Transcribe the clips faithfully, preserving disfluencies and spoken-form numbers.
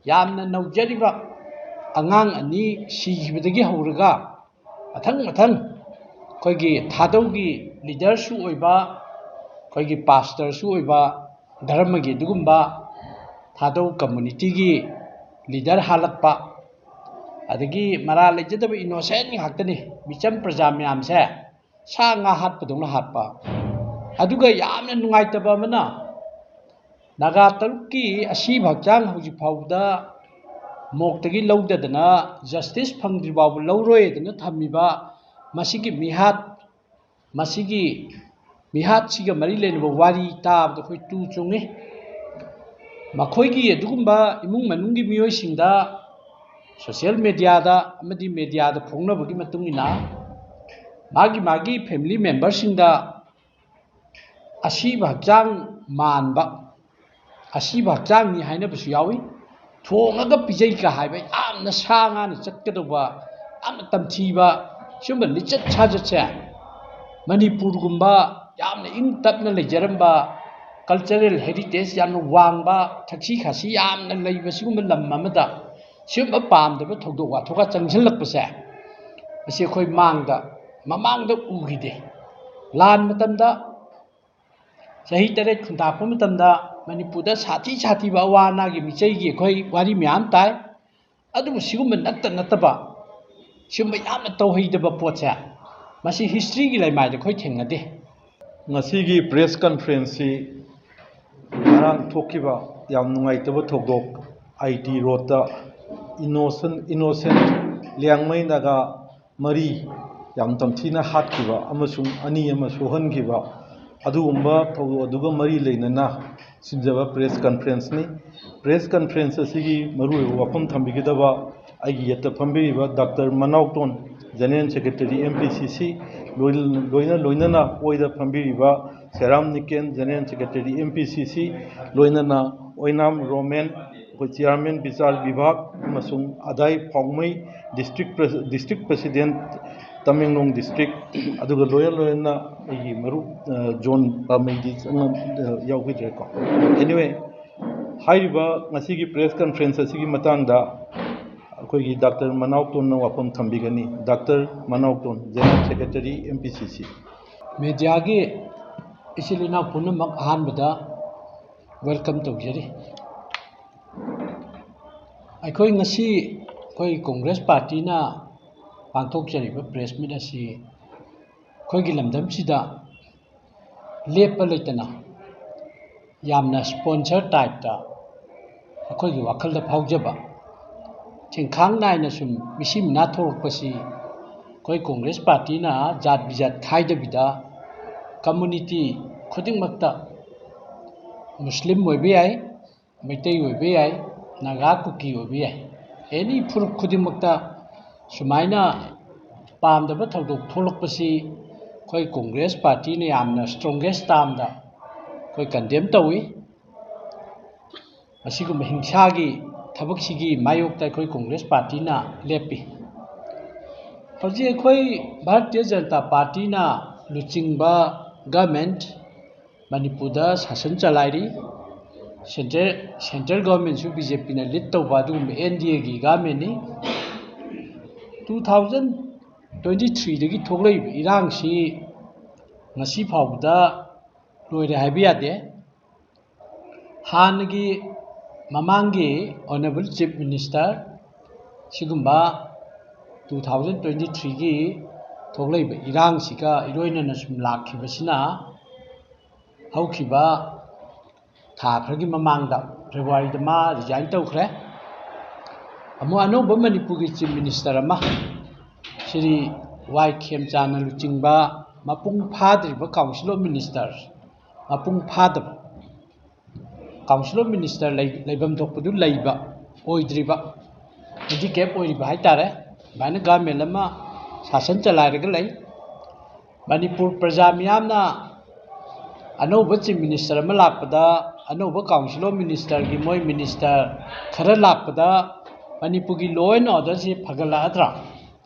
ꯌꯥꯝꯅ ꯅꯧꯖꯔꯤꯕ ꯑꯉꯥꯡ ꯑꯅꯤ ꯁꯤꯈꯤꯕꯗꯒꯤ ꯍꯧꯔꯒ ꯃꯊꯪ ꯃꯊꯪ ꯑꯩꯈꯣꯏꯒꯤ ꯊꯥꯗꯧꯒꯤ ꯂꯤꯗꯔꯁꯨ ꯑꯣꯏꯕ, ꯑꯩꯈꯣꯏꯒꯤ ꯄꯥꯁꯇꯔꯁꯨ ꯑꯣꯏꯕ, ꯙꯔꯃꯒꯤ ꯑꯗꯨꯒꯨꯝꯕ ꯊꯥꯗꯧ ꯀꯝꯃꯨꯅꯤꯇꯤꯒꯤ ꯂꯤꯗꯔ ꯍꯥꯜꯂꯛꯄ, ꯑꯗꯒꯤ ꯃꯔꯥ ꯂꯩꯖꯗꯕ ꯏꯅꯣꯁꯦꯟ ꯉꯥꯛꯇꯅꯤ꯫ ꯃꯤꯆꯝ ꯄ꯭ꯔꯖꯥ ꯃꯌꯥꯝꯁꯦ ꯁꯥ ꯉꯥ ꯍꯥꯠꯄꯗꯧꯅ ꯍꯥꯠꯄ꯫ ꯑꯗꯨꯒ ꯌꯥꯝꯅ ꯅꯨꯡꯉꯥꯏꯇꯕ ꯑꯃꯅ, ꯅꯥꯒꯥ ꯇꯔꯨꯛꯀꯤ ꯑꯁꯤꯕ ꯍꯛꯆꯥꯡ ꯍꯧꯖꯤꯛ ꯐꯥꯎꯕꯗ ꯃꯣꯛꯇꯒꯤ ꯂꯧꯗꯗꯅ, ꯖꯁꯇꯤꯁ ꯐꯪꯗ꯭ꯔꯤ ꯐꯥꯎꯕ ꯂꯧꯔꯣꯏꯗꯅ ꯊꯝꯃꯤꯕ ꯃꯁꯤꯒꯤ ꯃꯤꯍꯥꯠ, ꯃꯁꯤꯒꯤ ꯃꯤꯍꯥꯠꯁꯤꯒ ꯃꯔꯤ ꯂꯩꯅꯕ ꯋꯥꯔꯤ ꯇꯥꯕꯗ ꯑꯩꯈꯣꯏ ꯇꯨ ꯆꯨꯡꯉꯤ꯫ ꯃꯈꯣꯏꯒꯤ ꯑꯗꯨꯒꯨꯝꯕ ꯏꯃꯨꯡ ꯃꯅꯨꯡꯒꯤ ꯃꯤꯑꯣꯏꯁꯤꯡꯗ ꯁꯣꯁꯤꯌꯦꯜ ꯃꯦꯗꯤꯌꯥꯗ ꯑꯃꯗꯤ ꯃꯦꯗꯤꯌꯥꯗ ꯐꯣꯡꯅꯕꯒꯤ ꯃꯇꯨꯡ ꯏꯟꯅ, ꯃꯥꯒꯤ ꯃꯥꯒꯤ ꯐꯦꯃꯤꯂꯤ ꯃꯦꯝꯕꯔꯁꯤꯡꯗ ꯑꯁꯤꯕ ꯍꯛꯆꯥꯡ ꯃꯥꯟꯕ, ꯑꯁꯤꯕ ꯍꯛꯆꯥꯡꯅꯤ ꯍꯥꯏꯅꯕꯁꯨ ꯌꯥꯎꯏ꯫ ꯊꯣꯡꯉꯒ ꯄꯤꯖꯩꯒ ꯍꯥꯏꯕ ꯌꯥꯝꯅ ꯁꯥ ꯉꯥꯅ ꯆꯠꯀꯗꯧꯕ, ꯌꯥꯝꯅ ꯇꯝꯊꯤꯕ ꯁꯤꯒꯨꯝꯕ ꯂꯤꯆꯠ ꯁꯥꯖꯠꯁꯦ ꯃꯅꯤꯄꯨꯔꯒꯨꯝꯕ ꯌꯥꯝꯅ ꯏꯪ ꯇꯞꯅ ꯂꯩꯖꯔꯝꯕ, ꯀꯜꯆꯔꯦꯜ ꯍꯦꯔꯤꯇꯦꯖ ꯌꯥꯝꯅ ꯋꯥꯡꯕ, ꯊꯛꯁꯤ ꯈꯥꯁꯤ ꯌꯥꯝꯅ ꯂꯩꯕ ꯁꯤꯒꯨꯝꯕ ꯂꯝ ꯑꯃꯗ ꯁꯤꯒꯨꯝꯕ ꯄꯥꯝꯗꯕ ꯊꯧꯗꯣꯛ ꯋꯥꯊꯣꯛꯀ ꯆꯪꯁꯤꯜꯂꯛꯄꯁꯦ, ꯃꯁꯤ ꯑꯩꯈꯣꯏ ꯃꯥꯡꯗ, ꯃꯃꯥꯡꯗ ꯎꯈꯤꯗꯦ꯫ ꯂꯥꯟ ꯃꯇꯝꯗ, ꯆꯍꯤ ꯇꯔꯦꯠ ꯈꯨꯟꯇꯥꯛꯄ ꯃꯇꯝꯗ ꯃꯅꯤꯄꯨꯔꯗ ꯁꯥꯊꯤ ꯁꯥꯊꯤꯕ ꯑꯋꯥ ꯑꯅꯥꯒꯤ ꯃꯤꯆꯩꯒꯤ ꯑꯩꯈꯣꯏ ꯋꯥꯔꯤ ꯃꯌꯥꯝ ꯇꯥꯏ꯫ ꯑꯗꯨꯕꯨ ꯁꯤꯒꯨꯝꯕ ꯅꯠꯇ ꯅꯠꯇꯕ, ꯁꯤꯒꯨꯝꯕ ꯌꯥꯝꯅ ꯇꯧꯍꯩꯗꯕ ꯄꯣꯠꯁꯦ, ꯃꯁꯤ ꯍꯤꯁꯇ꯭ꯔꯤꯒꯤ ꯂꯩꯃꯥꯏꯗ ꯑꯩꯈꯣꯏ ꯊꯦꯡꯅꯗꯦ꯫ ꯉꯁꯤꯒꯤ ꯄ꯭ꯔꯦꯁ ꯀꯟꯐꯔꯦꯟꯁꯁꯤ ꯉꯔꯥꯡ ꯊꯣꯛꯈꯤꯕ ꯌꯥꯝ ꯅꯨꯡꯉꯥꯏꯇꯕ ꯊꯧꯗꯣꯛ, ꯑꯥꯏ ꯇꯤ ꯔꯣꯗꯇ ꯏꯅꯣꯁꯦꯟ, ꯏꯅꯣꯁꯦꯟ ꯂꯤꯌꯥꯡꯃꯩ ꯅꯥꯒꯥ ꯃꯔꯤ ꯌꯥꯝ ꯇꯝꯊꯤꯅ ꯍꯥꯠꯈꯤꯕ ꯑꯃꯁꯨꯡ ꯑꯅꯤ ꯑꯃ ꯁꯣꯛꯍꯟꯈꯤꯕ, ꯑꯗꯨꯒꯨꯝꯕ ꯊꯧꯗꯣꯛ ꯑꯗꯨꯒ ꯃꯔꯤ ꯂꯩꯅꯅ ꯁꯤꯟꯖꯕ ꯄ꯭ꯔꯦꯁ ꯀꯟꯐꯔꯦꯟꯁꯅꯤ꯫ ꯄ꯭ꯔꯦꯁ ꯀꯟꯐꯔꯦꯟꯁ ꯑꯁꯤꯒꯤ ꯃꯔꯨꯑꯣꯏꯕ ꯋꯥꯐꯝ ꯊꯝꯕꯤꯒꯗꯕ ꯑꯩꯒꯤ ꯌꯦꯠꯇ ꯐꯝꯕꯤꯔꯤꯕ doctor Manaoton, general secretary, M P C C, ꯂꯣꯏ-, ꯂꯣꯏꯅ ꯂꯣꯏꯅꯅ ꯑꯣꯏꯗ ꯐꯝꯕꯤꯔꯤꯕ Seram Niken, general secretary, M P C C, ꯂꯣꯏꯅꯅ ꯑꯣꯏꯅꯥꯝ ꯔꯣꯃꯦꯟ, ꯑꯩꯈꯣꯏ ꯆꯤꯌꯥꯔꯃꯦꯟ ꯕꯤꯆꯥꯔ ꯕꯤꯚꯥꯒ ꯑꯃꯁꯨꯡ ꯑꯗꯥꯏ ꯐꯥꯎꯃꯩ, district pres-, district president Tamenglong district, ꯑꯗꯨꯒ ꯂꯣꯏꯅ ꯂꯣꯏꯅꯅ ꯑꯩꯒꯤ ꯃꯔꯨꯞ, ꯑ, ꯖꯣꯟ ꯄꯥꯃꯩꯗꯤ ꯆꯪꯉ-, ꯑ, ꯌꯥꯎꯈꯤꯗ꯭ꯔꯦꯀꯣ꯫ Anyway, ꯍꯥꯏꯔꯤꯕ ꯉꯁꯤꯒꯤ press conference ꯑꯁꯤꯒꯤ ꯃꯇꯥꯡꯗ ꯑꯩꯈꯣꯏꯒꯤ ꯗꯥꯛꯇꯔ ꯃꯅꯥꯎꯇꯣꯟꯅ ꯋꯥꯐꯝ ꯊꯝꯕꯤꯒꯅꯤ꯫ Doctor Manaoton, General Secretary, M P C C꯫ Mediaꯒꯤ ꯏꯆꯤꯜ ꯏꯅꯥꯎ ꯄꯨꯝꯅꯃꯛ ꯑꯍꯥꯟꯕꯗ welcome ꯇꯧꯖꯔꯤ꯫ ꯑꯩꯈꯣꯏ ꯉꯁꯤ ꯑꯩꯈꯣꯏ Congress partyꯅ ꯄꯥꯡꯊꯣꯛꯆꯔꯤꯕ press meet ꯑꯁꯤ ꯑꯩꯈꯣꯏꯒꯤ ꯂꯝꯗꯝꯁꯤꯗ ꯂꯦꯞꯄ ꯂꯩꯇꯅ ꯌꯥꯝꯅ sponsor typeꯇ ꯑꯩꯈꯣꯏꯒꯤ ꯋꯥꯈꯜꯗ ꯐꯥꯎꯖꯕ, ꯆꯤꯡꯈꯥꯡ ꯅꯥꯏꯅ ꯁꯨꯝ ꯃꯤꯁꯤ ꯃꯤꯅꯥ ꯊꯣꯛꯂꯛꯄꯁꯤ ꯑꯩꯈꯣꯏ Congress partyꯅ ꯖꯥꯠ ꯕꯤꯖꯥꯠ ꯈꯥꯏꯗꯕꯤꯗ community ꯈꯨꯗꯤꯡꯃꯛꯇ, ꯃꯨꯁꯂꯤꯝ ꯑꯣꯏꯕ ꯌꯥꯏ, ꯃꯩꯇꯩ ꯑꯣꯏꯕ ꯌꯥꯏ, ꯅꯥꯒꯥ ꯀꯨꯀꯤ ꯑꯣꯏꯕ ꯌꯥꯏ, any ꯐꯨꯔꯨꯞ ꯈꯨꯗꯤꯡꯃꯛꯇ ꯁꯨꯃꯥꯏꯅ ꯄꯥꯝꯗꯕ ꯊꯧꯗꯣꯛ ꯊꯣꯛꯂꯛꯄꯁꯤ ꯑꯩꯈꯣꯏ Congress partyꯅ ꯌꯥꯝꯅ strongest termꯗ ꯑꯩꯈꯣꯏ condemn ꯇꯧꯏ꯫ ꯑꯁꯤꯒꯨꯝꯕ ꯍꯤꯡꯁꯥꯒꯤ ꯊꯕꯛꯁꯤꯒꯤ ꯃꯥꯌꯣꯛꯇ ꯑꯩꯈꯣꯏ Congress partyꯅ ꯂꯦꯞꯄꯤ꯫ ꯍꯧꯖꯤꯛ ꯑꯩꯈꯣꯏ ꯚꯥꯔꯇꯤꯌ ꯖꯅꯇꯥ partyꯅ ꯂꯨꯆꯤꯡꯕ government ꯃꯅꯤꯄꯨꯔꯗ ꯁꯥꯁꯟ ꯆꯂꯥꯏꯔꯤ꯫ Central, central governmentꯁꯨ BJPꯅ lead ꯇꯧꯕ ꯑꯗꯨꯒꯨꯝꯕ NDAꯒꯤ governmentꯅꯤ꯫ Two thousand twenty threeꯗꯒꯤ ꯊꯣꯛꯂꯛꯏꯕ ꯏꯔꯥꯡꯁꯤ ꯉꯁꯤ ꯐꯥꯎꯕꯗ ꯂꯣꯏꯔꯦ ꯍꯥꯏꯕ ꯌꯥꯗꯦ꯫ ꯍꯥꯟꯅꯒꯤ ꯃꯃꯥꯡꯒꯤ Honourable Chief Minister ꯁꯤꯒꯨꯝꯕ two thousand twenty threeꯒꯤ ꯊꯣꯛꯂꯛꯏꯕ ꯏꯔꯥꯡꯁꯤꯒ ꯏꯔꯣꯏꯅꯅ ꯁꯨꯝ ꯂꯥꯛꯈꯤꯕꯁꯤꯅ ꯍꯧꯈꯤꯕ ꯊꯥ ꯈꯔꯒꯤ ꯃꯃꯥꯡꯗ Februaryꯗ ꯃꯥ resign ꯇꯧꯈ꯭ꯔꯦ꯫ ꯑꯃꯨꯛ ꯑꯅꯧꯕ ꯃꯅꯤꯄꯨꯔꯒꯤ Chief Minister ꯑꯃ ꯁ꯭ꯔꯤ ꯋꯥꯏ ꯈꯦꯝꯆꯥꯟꯅ ꯂꯨꯆꯤꯡꯕ ꯃꯄꯨꯡ ꯐꯥꯗ꯭ꯔꯤꯕ Council of Minister, ꯃꯄꯨꯡ ꯐꯥꯗꯕ Council of Minister ꯂꯩ-, ꯂꯩꯐꯝ ꯊꯣꯛꯄꯗꯨ ꯂꯩꯕ ꯑꯣꯏꯗ꯭ꯔꯤꯕ, handicap ꯑꯣꯏꯔꯤꯕ ꯍꯥꯏꯇꯥꯔꯦ, ꯑꯗꯨꯃꯥꯏꯅ government ꯑꯃ ꯁꯥꯁꯟ ꯆꯂꯥꯏꯔꯒ ꯂꯩ꯫ ꯃꯅꯤꯄꯨꯔ ꯄ꯭ꯔꯖꯥ ꯃꯤꯌꯥꯝꯅ ꯑꯅꯧꯕ Chief Minister ꯑꯃ ꯂꯥꯛꯄꯗ, ꯑꯅꯧꯕ Council of Ministerꯒꯤ ꯃꯣꯏ minister ꯈꯔ ꯂꯥꯛꯄꯗ ꯃꯅꯤꯄꯨꯔꯒꯤ law and orderꯁꯤ ꯐꯒꯠꯂꯛꯑꯗ꯭ꯔꯥ?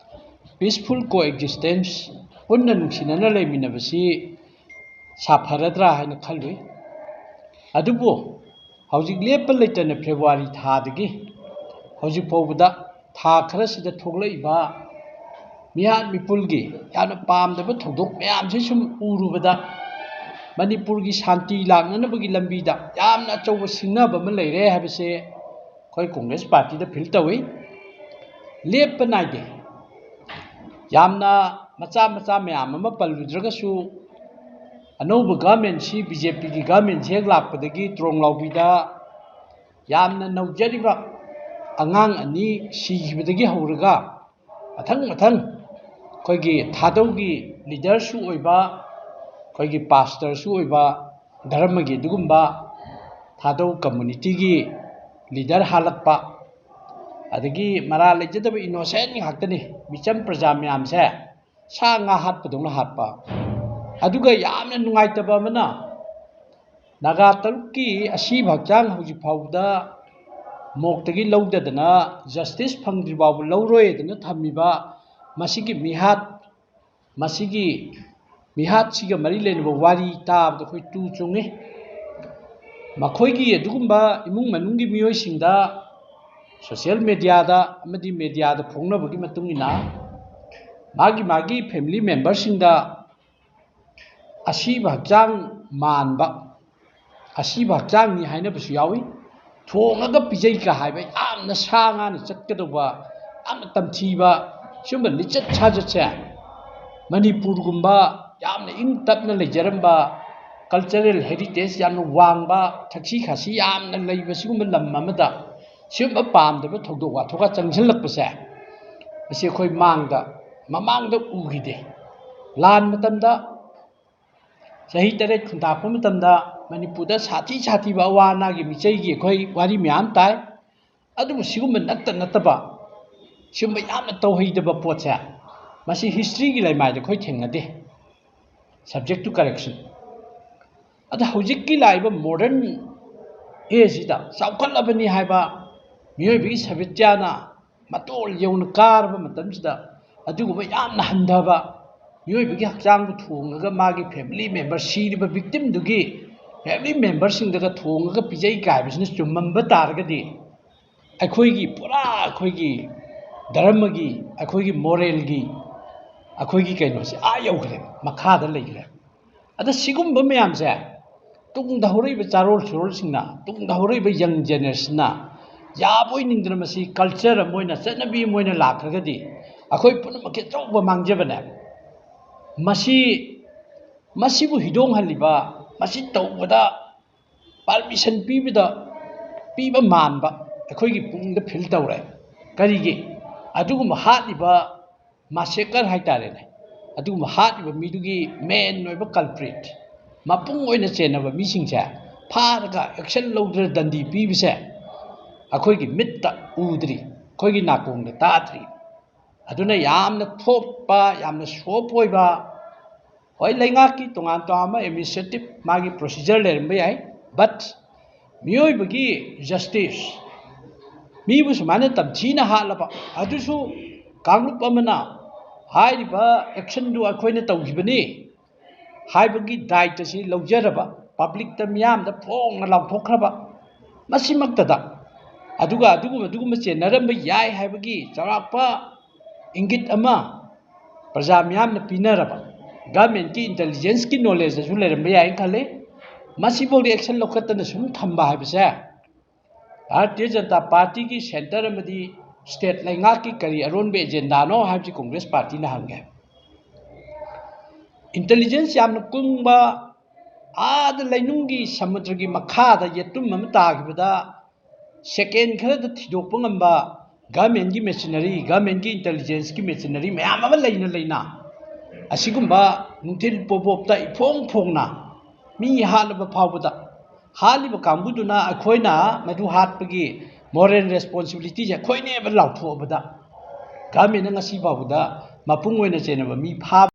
Peaceful coexistence, ꯄꯨꯟꯅ ꯅꯨꯡꯁꯤꯅꯅ ꯂꯩꯃꯤꯟꯅꯕꯁꯤ ꯁꯥꯐꯔꯗ꯭ꯔꯥ ꯍꯥꯏꯅ ꯈꯜꯂꯨꯏ꯫ ꯑꯗꯨꯕꯨ ꯍꯧꯖꯤꯛ ꯂꯦꯞꯄ ꯂꯩꯇꯅ ꯐꯦꯕ꯭ꯔꯨꯋꯥꯔꯤ ꯊꯥꯗꯒꯤ ꯍꯧꯖꯤꯛ ꯐꯥꯎꯕꯗ ꯊꯥ ꯈꯔꯁꯤꯗ ꯊꯣꯛꯂꯛꯏꯕ ꯃꯤꯍꯥꯠ ꯃꯤꯄꯨꯜꯒꯤ ꯌꯥꯝꯅ ꯄꯥꯝꯗꯕ ꯊꯧꯗꯣꯛ ꯃꯌꯥꯝꯁꯦ ꯁꯨꯝ ꯎꯔꯨꯕꯗ ꯃꯅꯤꯄꯨꯔꯒꯤ ꯁꯥꯟꯇꯤ ꯂꯥꯛꯅꯅꯕꯒꯤ ꯂꯝꯕꯤꯗ ꯌꯥꯝꯅ ꯑꯆꯧꯕ ꯁꯤꯡꯅꯕ ꯑꯃ ꯂꯩꯔꯦ ꯍꯥꯏꯕꯁꯦ ꯑꯩꯈꯣꯏ ꯀꯣꯡꯒ꯭ꯔꯦꯁ ꯄꯥꯔꯇꯤꯗ ꯐꯤꯜ ꯇꯧꯏ꯫ ꯂꯦꯞꯄ ꯅꯥꯏꯗꯦ꯫ ꯌꯥꯝꯅ ꯃꯆꯥ ꯃꯆꯥ ꯃꯌꯥꯝ ꯑꯃ ꯄꯜꯂꯨꯗ꯭ꯔꯒꯁꯨ, ꯑꯅꯧꯕ ꯒꯚꯔꯟꯃꯦꯟꯁꯤ, ꯕꯤ ꯖꯦ ꯄꯤꯒꯤ ꯒꯚꯔꯟꯃꯦꯟꯁꯤ ꯍꯦꯛ ꯂꯥꯛꯄꯗꯒꯤ ꯇ꯭ꯔꯣꯡ ꯂꯥꯎꯕꯤꯗ ꯌꯥꯝꯅ ꯅꯧꯖꯔꯤꯕ ꯑꯉꯥꯡ ꯑꯅꯤ ꯁꯤꯈꯤꯕꯗꯒꯤ ꯍꯧꯔꯒ ꯃꯊꯪ ꯃꯊꯪ ꯑꯩꯈꯣꯏꯒꯤ ꯊꯥꯗꯧꯒꯤ ꯂꯤꯗꯔꯁꯨ ꯑꯣꯏꯕ, ꯑꯩꯈꯣꯏꯒꯤ ꯄꯥꯁꯇꯔꯁꯨ ꯑꯣꯏꯕ, ꯙꯔꯃꯒꯤ ꯑꯗꯨꯒꯨꯝꯕ ꯊꯥꯗꯧ ꯀꯝꯃꯨꯅꯤꯇꯤꯒꯤ ꯂꯤꯗꯔ ꯍꯥꯠꯂꯛꯄ, ꯑꯗꯒꯤ ꯃꯔꯥꯜ ꯂꯩꯖꯗꯕ ꯏꯅꯣꯁꯦꯟ ꯉꯥꯛꯇꯅꯤ, ꯃꯤꯆꯝ ꯄ꯭ꯔꯖꯥ ꯃꯌꯥꯝꯁꯦ ꯁꯥ ꯉꯥ ꯍꯥꯠꯄꯗꯧꯅ ꯍꯥꯠꯄ꯫ ꯑꯗꯨꯒ ꯌꯥꯝꯅ ꯅꯨꯡꯉꯥꯏꯇꯕ ꯑꯃꯅ, ꯅꯥꯒꯥ ꯇꯔꯨꯛꯀꯤ ꯑꯁꯤꯕ ꯍꯛꯆꯥꯡ ꯍꯧꯖꯤꯛ ꯐꯥꯎꯕꯗ ꯃꯣꯛꯇꯒꯤ ꯂꯧꯗꯗꯅ, ꯖꯁꯇꯤꯁ ꯐꯪꯗ꯭ꯔꯤ ꯐꯥꯎꯕ ꯂꯧꯔꯣꯏꯗꯅ ꯊꯝꯃꯤꯕ ꯃꯁꯤꯒꯤ ꯃꯤꯍꯥꯠ, ꯃꯁꯤꯒꯤ ꯃꯤꯍꯥꯠꯁꯤꯒ ꯃꯔꯤ ꯂꯩꯅꯕ ꯋꯥꯔꯤ ꯇꯥꯕꯗ ꯑꯩꯈꯣꯏ ꯇꯨ ꯆꯨꯡꯉꯤ꯫ ꯃꯈꯣꯏꯒꯤ ꯑꯗꯨꯒꯨꯝꯕ ꯏꯃꯨꯡ ꯃꯅꯨꯡꯒꯤ ꯃꯤꯑꯣꯏꯁꯤꯡꯗ ꯁꯣꯁꯤꯌꯦꯜ ꯃꯦꯗꯤꯌꯥꯗ ꯑꯃꯗꯤ ꯃꯦꯗꯤꯌꯥꯗ ꯐꯣꯡꯅꯕꯒꯤ ꯃꯇꯨꯡ ꯏꯟꯅ, ꯃꯥꯒꯤ ꯃꯥꯒꯤ ꯐꯦꯃꯤꯂꯤ ꯃꯦꯝꯕꯔꯁꯤꯡꯗ ꯑꯁꯤꯕ ꯍꯛꯆꯥꯡ ꯃꯥꯟꯕ, ꯑꯁꯤꯕ ꯍꯛꯆꯥꯡꯅꯤ ꯍꯥꯏꯅꯕꯁꯨ ꯌꯥꯎꯏ꯫ ꯊꯣꯡꯉꯒ ꯄꯤꯖꯩꯒ ꯍꯥꯏꯕ ꯌꯥꯝꯅ ꯁꯥ ꯉꯥꯅ ꯆꯠꯀꯗꯧꯕ, ꯌꯥꯝꯅ ꯇꯝꯊꯤꯕ ꯁꯤꯒꯨꯝꯕ ꯂꯤꯆꯠ ꯁꯥꯖꯠꯁꯦ ꯃꯅꯤꯄꯨꯔꯒꯨꯝꯕ ꯌꯥꯝꯅ ꯏꯪ ꯇꯞꯅ ꯂꯩꯖꯔꯝꯕ, ꯀꯜꯆꯔꯦꯜ ꯍꯦꯔꯤꯇꯦꯖ ꯌꯥꯝꯅ ꯋꯥꯡꯕ, ꯊꯛꯁꯤ ꯈꯥꯁꯤ ꯌꯥꯝꯅ ꯂꯩꯕ ꯁꯤꯒꯨꯝꯕ ꯂꯝ ꯑꯃꯗ ꯁꯤꯒꯨꯝꯕ ꯄꯥꯝꯗꯕ ꯊꯧꯗꯣꯛ ꯋꯥꯊꯣꯛꯀ ꯆꯪꯁꯤꯜꯂꯛꯄꯁꯦ, ꯃꯁꯤ ꯑꯩꯈꯣꯏ ꯃꯥꯡꯗ, ꯃꯃꯥꯡꯗ ꯎꯈꯤꯗꯦ꯫ ꯂꯥꯟ ꯃꯇꯝꯗ, ꯆꯍꯤ ꯇꯔꯦꯠ ꯈꯨꯟꯇꯥꯛꯄ ꯃꯇꯝꯗ ꯃꯅꯤꯄꯨꯔꯗ ꯁꯥꯊꯤ ꯁꯥꯊꯤꯕ ꯑꯋꯥ ꯑꯅꯥꯒꯤ ꯃꯤꯆꯩꯒꯤ ꯑꯩꯈꯣꯏ ꯋꯥꯔꯤ ꯃꯌꯥꯝ ꯇꯥꯏ꯫ ꯑꯗꯨꯕꯨ ꯁꯤꯒꯨꯝꯕ ꯅꯠꯇ ꯅꯠꯇꯕ, ꯁꯤꯒꯨꯝꯕ ꯌꯥꯝꯅ ꯇꯧꯍꯩꯗꯕ ꯄꯣꯠꯁꯦ, ꯃꯁꯤ ꯍꯤꯁꯇ꯭ꯔꯤꯒꯤ ꯂꯩꯃꯥꯏꯗ ꯑꯩꯈꯣꯏ ꯊꯦꯡꯅꯗꯦ꯫ Subject to correction꯫ ꯑꯗ ꯍꯧꯖꯤꯛꯀꯤ ꯂꯥꯛꯏꯕ ꯃꯣꯗꯔꯟ ꯑꯦꯖꯁꯤꯗ ꯆꯥꯎꯈꯠꯂꯕꯅꯤ ꯍꯥꯏꯕ ꯃꯤꯑꯣꯏꯕꯒꯤ ꯁꯥꯕꯤꯇ꯭ꯌꯥꯅ ꯃꯇꯣꯜ ꯌꯧꯅ ꯀꯥꯔꯕ ꯃꯇꯝꯁꯤꯗ, ꯑꯗꯨꯒꯨꯝꯕ ꯌꯥꯝꯅ ꯍꯟꯊꯕ ꯃꯤꯑꯣꯏꯕꯒꯤ ꯍꯛꯆꯥꯡꯕꯨ ꯊꯣꯡꯉꯒ ꯃꯥꯒꯤ ꯐꯦꯃꯤꯂꯤ ꯃꯦꯝꯕꯔ ꯁꯤꯔꯤꯕ ꯚꯤꯛꯇꯤꯝꯗꯨꯒꯤ family memberꯁꯤꯡꯗꯒ ꯊꯣꯡꯉꯒ ꯄꯤꯖꯩ ꯀꯥꯏꯕꯁꯤꯅ ꯆꯨꯝꯃꯝꯕ ꯇꯥꯔꯒꯗꯤ, ꯑꯩꯈꯣꯏꯒꯤ ꯄꯨꯔꯥ ꯑꯩꯈꯣꯏꯒꯤ ꯙꯔꯃꯒꯤ, ꯑꯩꯈꯣꯏꯒꯤ moralꯒꯤ, ꯑꯩꯈꯣꯏꯒꯤ ꯀꯩꯅꯣꯁꯦ ꯑꯥ ꯌꯧꯈ꯭ꯔꯦ, ꯃꯈꯥꯗ ꯂꯩꯈ꯭ꯔꯦ꯫ ꯑꯗ ꯁꯤꯒꯨꯝꯕ ꯃꯌꯥꯝꯁꯦ ꯇꯨꯡꯗ ꯍꯧꯔꯛꯏꯕ ꯆꯥꯔꯣꯜ ꯁꯨꯔꯣꯜꯁꯤꯡꯅ, ꯇꯨꯡꯗ ꯍꯧꯔꯛꯏꯕ young generationꯅ ꯌꯥꯕ ꯑꯣꯏꯅꯤꯡꯗꯅ ꯃꯁꯤ culture ꯑꯃ ꯑꯣꯏꯅ, ꯆꯠꯅꯕꯤ ꯑꯃ ꯑꯣꯏꯅ ꯂꯥꯛꯈ꯭ꯔꯒꯗꯤ ꯑꯩꯈꯣꯏ ꯄꯨꯝꯅꯃꯛꯀꯤ ꯑꯆꯧꯕ ꯃꯥꯡꯖꯕꯅꯦ꯫ ꯃꯁꯤ, ꯃꯁꯤꯕꯨ ꯍꯤꯗꯣꯡꯍꯜꯂꯤꯕ, ꯃꯁꯤ ꯇꯧꯕꯗ permission ꯄꯤꯕꯗ, ꯄꯤꯕ ꯃꯥꯟꯕ ꯑꯩꯈꯣꯏꯒꯤ ꯄꯨꯛꯅꯤꯡꯗ feel ꯇꯧꯔꯦ꯫ ꯀꯔꯤꯒꯤ? ꯑꯗꯨꯒꯨꯝꯕ ꯍꯥꯠꯂꯤꯕ massacre ꯍꯥꯏꯇꯥꯔꯦꯅꯦ, ꯑꯗꯨꯒꯨꯝꯕ ꯍꯥꯠꯂꯤꯕ ꯃꯤꯗꯨꯒꯤ main ꯑꯣꯏꯕ culprit, ꯃꯄꯨꯡ ꯑꯣꯏꯅ ꯆꯦꯟꯅꯕ ꯃꯤꯁꯤꯡꯁꯦ ꯐꯥꯔꯒ action ꯂꯧꯗꯅ ꯗꯟꯗꯤ ꯄꯤꯕꯁꯦ ꯑꯩꯈꯣꯏꯒꯤ ꯃꯤꯠꯇ ꯎꯗ꯭ꯔꯤ, ꯑꯩꯈꯣꯏꯒꯤ ꯅꯥꯀꯣꯡꯗ ꯇꯥꯗ꯭ꯔꯤ꯫ ꯑꯗꯨꯅ ꯌꯥꯝꯅ ꯊꯣꯛꯄ, ꯌꯥꯝꯅ soft ꯑꯣꯏꯕ, ꯍꯣꯏ, ꯂꯩꯉꯥꯛꯀꯤ ꯇꯣꯉꯥꯟ ꯇꯣꯉꯥꯟꯕ administrative ꯃꯥꯒꯤ procedure ꯂꯩꯔꯝꯕ ꯌꯥꯏ, but ꯃꯤꯑꯣꯏꯕꯒꯤ justice, ꯃꯤꯕꯨ ꯁꯨꯃꯥꯏꯅ ꯇꯝꯊꯤꯅ ꯍꯥꯠꯂꯕ, ꯑꯗꯨꯁꯨ ꯀꯥꯡꯂꯨꯞ ꯑꯃꯅ ꯍꯥꯏꯔꯤꯕ actionꯗꯨ ꯑꯩꯈꯣꯏꯅ ꯇꯧꯈꯤꯕꯅꯤ ꯍꯥꯏꯕꯒꯤ ꯗꯥꯏꯇ ꯑꯁꯤ ꯂꯧꯖꯔꯕ, publicꯇ ꯃꯤꯌꯥꯝꯗ ꯐꯣꯡꯅ ꯂꯥꯎꯊꯣꯛꯈ꯭ꯔꯕ, ꯃꯁꯤꯃꯛꯇꯗ, ꯑꯗꯨꯒ ꯑꯗꯨꯒꯨꯝꯕ, ꯑꯗꯨꯒꯨꯝꯕ ꯆꯦꯟꯅꯔꯝꯕ ꯌꯥꯏ ꯍꯥꯏꯕꯒꯤ ꯆꯥꯎꯔꯥꯛꯄ ꯏꯪꯒꯤꯠ ꯑꯃ ꯄ꯭ꯔꯖꯥ ꯃꯤꯌꯥꯝꯅ ꯄꯤꯅꯔꯕ, governmentꯀꯤ intelligenceꯀꯤ knowledgeꯇꯁꯨ ꯂꯩꯔꯝꯕ ꯌꯥꯏꯅ ꯈꯜꯂꯤ꯫ ꯃꯁꯤꯐꯥꯎꯗꯤ action ꯂꯧꯈꯠꯇꯅ ꯁꯨꯝ ꯊꯝꯕ ꯍꯥꯏꯕꯁꯦ ꯚꯥꯔꯇꯤꯌ ꯖꯅꯇꯥ ꯄꯥꯔꯇꯤꯒꯤ centre ꯑꯃꯗꯤ state ꯂꯩꯉꯥꯛꯀꯤ ꯀꯔꯤ ꯑꯔꯣꯟꯕ agendaꯅꯣ ꯍꯥꯏꯕꯁꯤ Congress Partyꯅ ꯍꯪꯉꯦ꯫ Intelligence ꯌꯥꯝꯅ ꯀꯨꯡꯕ, ꯑꯥꯗ ꯂꯩꯅꯨꯡꯒꯤ ꯁꯃꯨꯗ꯭ꯔꯒꯤ ꯃꯈꯥꯗ ꯌꯦꯇꯨꯝ ꯑꯃ ꯇꯥꯈꯤꯕꯗ second ꯈꯔꯗ ꯊꯤꯗꯣꯛꯄ ꯉꯝꯕ governmentꯀꯤ machinery, governmentꯀꯤ intelligenceꯀꯤ machinery ꯃꯌꯥꯝ ꯑꯃ ꯂꯩꯅ ꯂꯩꯅ, ꯑꯁꯤꯒꯨꯝꯕ ꯅꯨꯡꯊꯤꯜ ꯄꯣꯄꯣꯞꯇ ꯏꯐꯣꯡ ꯐꯣꯡꯅ ꯃꯤ ꯍꯥꯠꯂꯕ ꯐꯥꯎꯕꯗ, ꯍꯥꯠꯂꯤꯕ ꯀꯥꯡꯕꯨꯗꯨꯅ ꯑꯩꯈꯣꯏꯅ ꯃꯗꯨ ꯍꯥꯠꯄꯒꯤ moral responsibilityꯁꯦ ꯑꯩꯈꯣꯏꯅꯦꯕ ꯂꯥꯎꯊꯣꯛꯑꯕꯗ, governmentꯅ ꯉꯁꯤ ꯐꯥꯎꯕꯗ ꯃꯄꯨꯡ ꯑꯣꯏꯅ ꯆꯦꯟꯅꯕ ꯃꯤ ꯐꯥꯕ